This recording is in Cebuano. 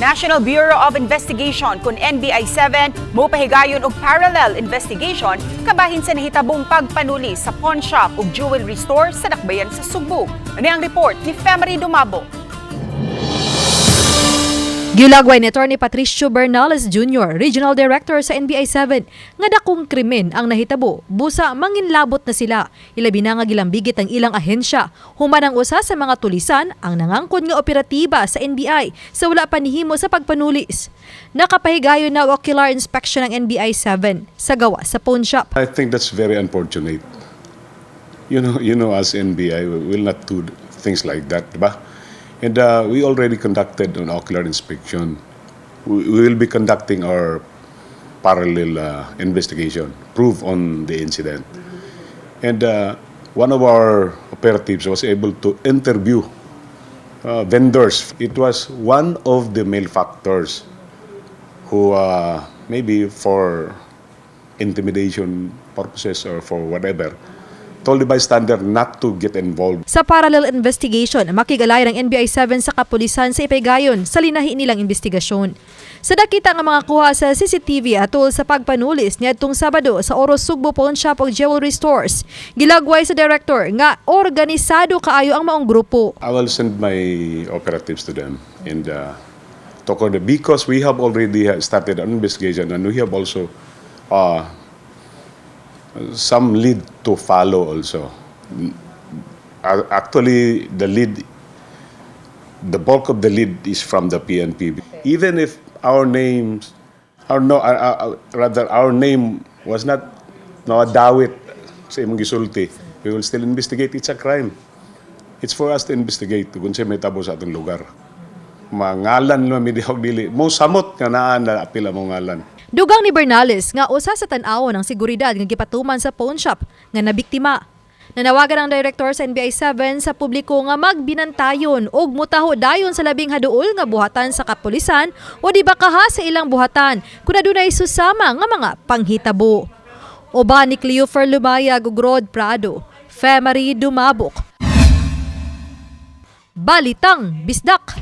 National Bureau of Investigation kun NBI 7 mopahigayon og parallel investigation kabahin sa nahitabong pagpanuli sa pawn shop ug jewelry store sa Dakbayan sa Sugbo. Ani ang report ni Femery Dumabo. Gilagway ni Attorney Patricio Bernales Jr., Regional Director sa NBI 7, nga dakong krimen ang nahitabo, busa manginlabot na sila. Ilabi na nga gilambigit ang ilang ahensya. Human ang usa sa mga tulisan ang nangangkon nga operatiba sa NBI sa wala pa nihimo sa pagpanulis. Nakapahigayon na og ocular inspection ang NBI 7 sa gawa sa pawn shop. I think that's very unfortunate. As NBI, we will not do things like that, diba? And we already conducted an ocular inspection. We will be conducting our parallel investigation, prove on the incident. And one of our operatives was able to interview vendors. It was one of the malefactors who maybe for intimidation purposes or for whatever, told the bystander not to get involved. Sa parallel investigation, makigalay ang NBI 7 sa kapulisan sa ipaygayon sa linahi nilang investigasyon. Sa nakita nga mga kuha sa CCTV atol sa pagpanulis niadtong Sabado sa Oros Sugbo Pawn Shop ug Jewelry Stores, gilagway sa director nga organisado kaayo ang maong grupo. I will send my operatives to them and talk on the because we have already started an investigation and we have also some lead to follow also. Actually, the bulk of the lead is from the PNP. Even if our names, or no, rather our name was not dawit sa imong gisulti, we will still investigate. It's a crime. It's for us to investigate kung unsay mahitabo sa atong lugar. Mangalan no mi dihog dili. Mo samot nga naa na apil among ngalan. Dugang ni Bernales nga usa sa tan-awon ang seguridad nga gipatuman sa pawn shop nga nabiktima. Nanawagan ang director sa NBI 7 sa publiko nga magbinantayon ug mutaho dayon sa labing haduol nga buhatan sa kapulisan o di ba kaha sa ilang buhatan kung adunay susama nga mga panghitabo. Uban ni Cleofer Lumayag ug Rod Prado, Femery Dumabok. Balitang Bisdak.